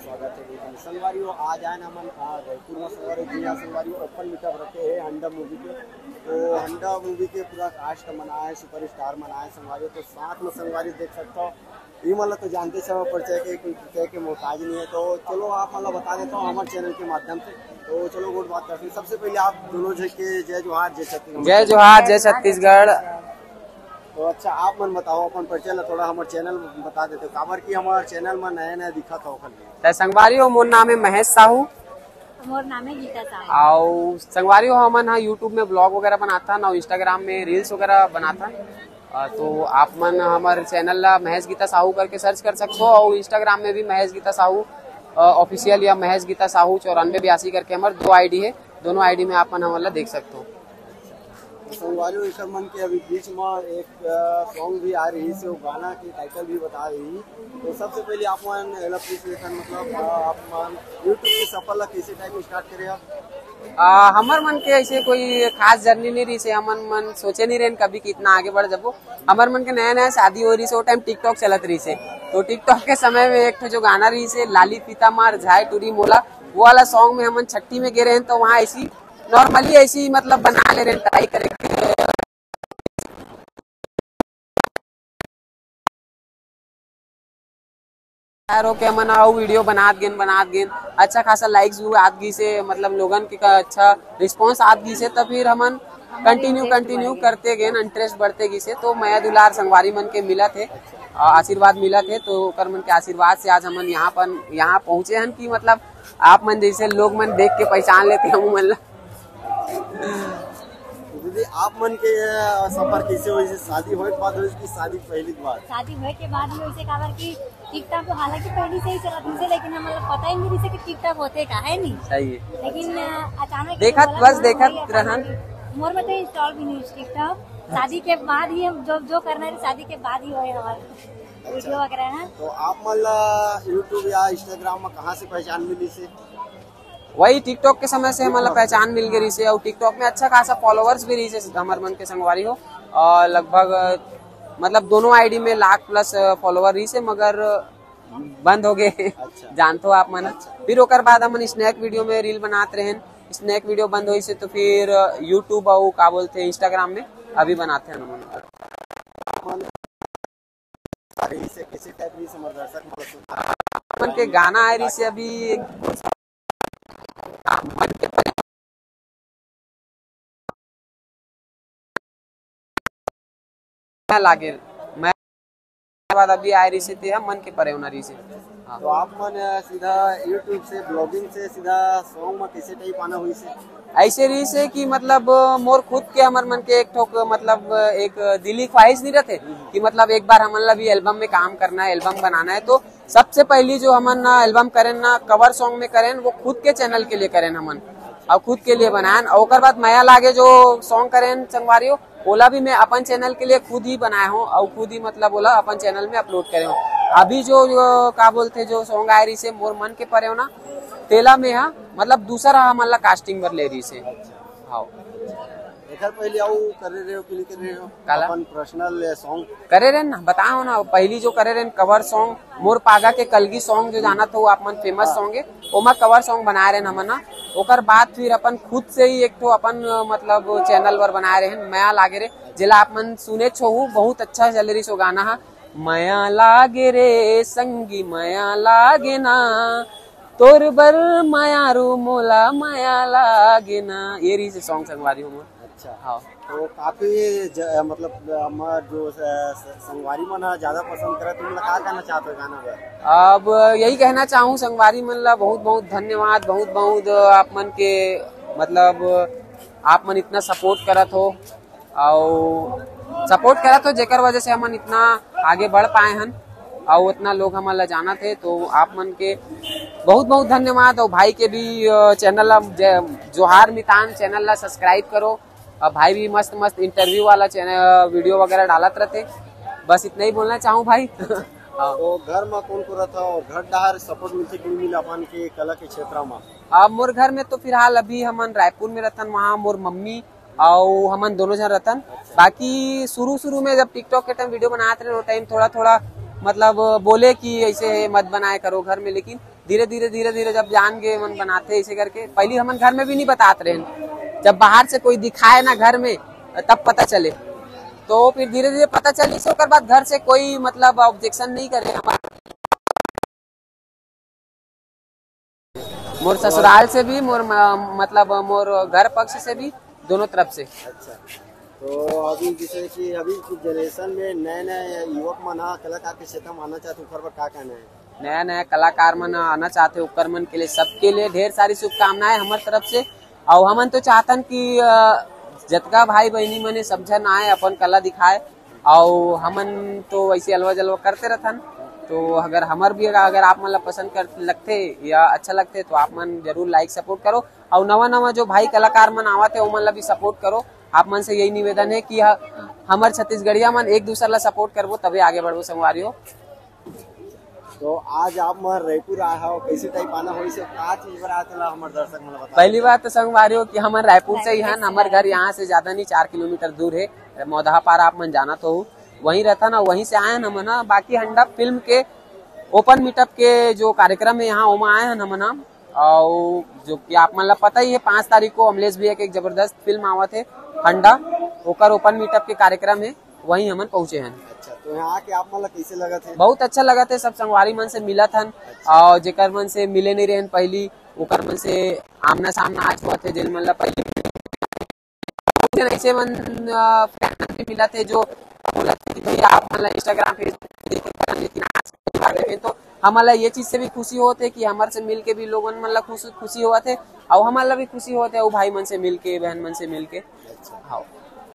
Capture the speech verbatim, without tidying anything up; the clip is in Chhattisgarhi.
स्वागत हे। संगवारी हो, आज आए ना हमन, आ, रायपुर में संगवारी जी, यहाँ संगवारी open meetup रखे हे हंडा मूवी के। तो हंडा मूवी के पूरा कास्ट मन आए, सुपरस्टार मन आए संगवारी हो, तो साथ में संगवारी देख सकता हो। ये मतलब तो जानते सब परिचय के, कोई परिचय के मोहताज नहीं है। तो चलो आप मतलब बता देता हूँ हमारे चैनल के माध्यम से। तो चलो गुड बात करते हैं। सबसे पहले आप दोनों जन के जय जोहार, जय छत्तीसगढ़। जय जोहार, जय छत्तीसगढ़। तो अच्छा, आप मन बताओ अपन परिचय ला, थोड़ा हमारे चैनल बता देते हो, काबर कि हमारे चैनल में नया नया दिखा था ओखर लिए। त संगवारी हो, मोर नाम है महेश साहू। मोर नाम है गीता साहू। अउ संगवारी हो, हमन ह YouTube में ब्लॉग वगैरह बनाथन अउ Instagram में रील्स वगैरह बनाथन। अ, तो आप मन हमर चैनल ला महेश गीता साहू करके सर्च कर सकते हो अउ Instagram में भी महेश गीता साहू, अ, ऑफिशियल या महेश गीता साहू चौरानवे बयासी करके हमर दो आईडी है, दोनों आईडी में आप मन हमन ला देख सकते हो। तो संगवारी हो, एकर मन के अभी बीच में एक, अ, सॉन्ग भी आ रही से, वो गाना के टाइटल भी बता रही। तो सबसे पहले आप मन एला पूछ लेथन, मतलब, अ, आप मन YouTube के सफर ला कैसे टाइम स्टार्ट करे आप? आ, हमर मन के ऐसे कोई खास जर्नी नहीं रही से, हमन मन सोचे नहीं रहन कभी कि इतना आगे बढ़ जाबो। हमर मन के नया नया शादी हो रही से, वो टाइम TikTok चलत रही से, तो TikTok के समय में एक ठो जो गाना रही से, लाली फीता मार झाय टूरी मोला, वो वाला सॉन्ग में हमन छट्ठी में गे रहन, तो वहाँ ऐसी नॉर्मली ऐसी मतलब बना ले रहन, ट्राई करे के। तैयार होके हमन अउ वीडियो बनात गेन, बनात गेन, अच्छा खासा लाइक्स भी आत गिसे, मतलब लोगन के का अच्छा रिस्पॉन्स आत गिसे, त फिर हमन कंटिन्यू, कंटिन्यू करते गेन, इंटरेस्ट बढ़ते गिसे। तो मया दुलार संगवारी मन के मिलत हे, अ, आशीर्वाद मिलत हे, तो ओकर मन के आशीर्वाद से आज हमन यहाँ पर, यहाँ पहुँचे हन कि मतलब आप मन जैसे लोग मन देख के पहचान लेते हम मन ला। दीदी, आप मन के, अ, सफर कैसे होइस? शादी होए के बाद होइस कि शादी के पहले के बाद? शादी होए के बाद ही होइस, काबर कि TikTok तो हालांकि पहले से ही चलत रहिसे, लेकिन हमन ला पता ही नहीं रहिसे कि TikTok होथे का, है नहीं? सही है। लेकिन, अ, अचानक देखत, बोला बस ना, देखत वही अचानक रहन। ही। मोर में तो इंस्टॉल भी नहीं होइस TikTok। शादी के बाद ही हम जो, जो करना है, शादी के बाद ही होए हमारे वीडियो वगैरह है। तो आप मन ला YouTube या Instagram में कहाँ से पहचान मिलिसे? वही TikTok के समय से हमन ला पहचान मिल गई रहिसे, अउ TikTok में अच्छा खासा फॉलोअर्स भी रहिसे हमर मन के संगवारी हो, अउ लगभग, अ, मतलब दोनों आईडी में लाख प्लस, अ, फॉलोअर रहिसे, मगर बंद हो गए। अच्छा। जानथो आप मन। अच्छा। फिर ओकर बाद हमन स्नैक वीडियो में रील बनात रहन, स्नैक वीडियो बंद होइसे तो फिर, अ, YouTube अउ का बोलते हैं Instagram में अभी बनाते हैं हमन। अरे, इसे कैसे टाइप नहीं समझ रहा सर, मतलब, अपन के गाना आए रहिसे अभी एक, लागे मैं बाद अभी आए रहिसे ते ह मन के परे होना रहिसे। हाँ। तो आप मन, अ, सीधा YouTube से, ब्लॉगिंग से सीधा सॉन्ग में कैसे टाइप आना होइसे? ऐसे रहिसे कि मतलब मोर खुद के, हमर मन के एक ठोक, मतलब एक दिली ख्वाहिश नहीं रहते कि मतलब एक बार हमन ला भी एल्बम में काम करना है, एल्बम बनाना है, तो सबसे पहली जो हमन ना एल्बम करेन ना, कवर सॉन्ग में करेन, वो खुद के चैनल के लिए करेन हमन, अउ खुद के लिए बनाएन। अउ ओकर बाद मया लागे जो सॉन्ग करेन संगवारी हो, ओला भी मैं अपन चैनल के लिए खुद ही बनाए हूँ अउ खुद ही मतलब ओला अपन चैनल में अपलोड करे हूँ। अभी जो, जो का बोलते, जो सॉन्ग आए रहिसे मोर मन के परे हो ना, तेला में हा मतलब दूसरा हमन ला कास्टिंग बर ले रहिसे। हाँ। एकर पहले अउ करे रहे हो कि नहीं करे रहे हो? काला? अपन पर्सनल सॉन्ग? करे रहे ना, बताओ ना, पहली जो करे रहे कवर सॉन्ग, मोर पागा के कलगी सॉन्ग जो जानत हो आप मन, फेमस सॉन्ग है, ओमा कवर सॉन्ग बनाए रहे हमन ना। ओकर बाद फिर अपन खुद से ही एक ठो अपन, अ, मतलब चैनल बर बनाए रहे, मया लागे रे, जेला आप मन सुने छो, बहुत अच्छा चल रही सो गाना हा, मया लागे रे संगी मया लागे ना, तोर बर मयारू मोला मया लागे ना, ये रही से सॉन्ग संगवारी हो मोर। अच्छा। हाँ। तो काफी ज-, मतलब, हमर जो स-, स-, संगवारी मन ह ज्यादा पसंद करत, तुम लोग का कहना चाहते हो गाना पर? अब यही कहना चाहूँ संगवारी मन ला बहुत बहुत धन्यवाद, बहुत बहुत आप मन के, मतलब आप मन इतना सपोर्ट करत हो, अउ सपोर्ट करत हो, जेकर वजह से हमन इतना आगे बढ़ पाए हन, अउ उतना लोग हमन ला जानत हे। तो आप मन के बहुत बहुत धन्यवाद, अउ भाई के भी, अ, चैनल ला जय-, जोहार मितान चैनल ला सब्सक्राइब करो। अब भाई भी मस्त मस्त इंटरव्यू वाला चैनल, वीडियो वगैरह डालत रहते। बस इतना ही बोलना चाहूँ भाई। हाँ। तो घर में कौन कौन रहता हो? घर डार सपोर्ट मिलते कि नहीं मिला अपन के कला के क्षेत्र में? अब मोर घर में तो फिलहाल अभी हमन रायपुर में रहतन, वहाँ मोर मम्मी अउ हमन दोनों जन रहतन। बाकी शुरू शुरू में जब TikTok के टाइम वीडियो बनात रहे, वो टाइम थोड़ा थोड़ा मतलब बोले कि ऐसे मत बनाए करो घर में, लेकिन धीरे धीरे धीरे धीरे जब जान गए मन बनाते ऐसे करके। पहली हमन घर में भी नहीं बतात रहे, जब बाहर से कोई दिखाए ना घर में तब पता चले। तो फिर धीरे धीरे पता चली से ओकर बाद घर से कोई मतलब ऑब्जेक्शन नहीं करे हमारे। मोर ससुराल से भी, मोर म-, मतलब मोर घर पक्ष से भी, दोनों तरफ से। अच्छा, तो अभी जैसे कि अभी कुछ जनरेशन में नए नए युवक मन ह कलाकार के क्षेत्र में आना चाहते, ओकर बर का कहना है? नया नया कलाकार मन आना चाहते, ओकर मन के लिए, सबके लिए ढेर सारी शुभकामनाएं हमर तरफ से। और हमन तो चाहतन कि अ, जतका भाई बहनी मन हे, सब झन आए, अपन कला दिखाए। और हमन तो वैसे अलवा जलवा करते रहथन, तो अगर हमर भी अगर आप मन ला पसंद कर लगते या अच्छा लगते तो आप मन जरूर लाइक सपोर्ट करो। और नवा नवा जो भाई कलाकार मन आवत हे ओमन ला भी सपोर्ट करो। आप मन से यही निवेदन है कि ह-, हमर छत्तीसगढ़िया मन एक दूसर ला सपोर्ट करबो तबे आगे बढ़बो संगवारी हो। तो आज आप मन रायपुर आए हो, कैसे टाइप आना होइस, का चीज बर आए तेला हमर दर्शक मन ला बता। पहली बात तो संगवारी हो कि हमन रायपुर से ही हन, हमर घर यहाँ से ज्यादा नहीं, चार किलोमीटर दूर है। मौदहा पारा आप मन जानत हो, वहीं रहथन, वहीं से आए हन हमन ह। बाकी हंडा फिल्म के ओपन मीटअप के जो कार्यक्रम है यहाँ, ओमा आए हन हमन ह। और जो कि आप मन ला पता ही है, पाँच तारीख को अमलेश भैया के एक जबरदस्त फिल्म आवत है हंडा, ओकर ओपन मीटअप के कार्यक्रम है, वहीं हमन पहुंचे हन। अच्छा, तो यहाँ आके आप मन ला कैसे लगत है? बहुत अच्छा लगत है, सब संगवारी मन से मिलत हन। अच्छा। और जेकर मन से मिले नहीं रहन पहली, ओकर मन से आमना सामना आज हुआ थे, जेन मन ला पहली ऐसे मन, अ, फ्रेंड भी मिलत है जो बोलत है कि भैया आप मन ला Instagram, Facebook देखे, लेकिन आज के बारे में तो हमन ला ये चीज से भी खुशी होत है कि हमर से मिलके भी लोगन मन ला खुश, खुशी होत है और हमन ला भी खुशी होत है, वो भाई मन से मिलके, बहन मन से मिलके। अच्छा। हाँ।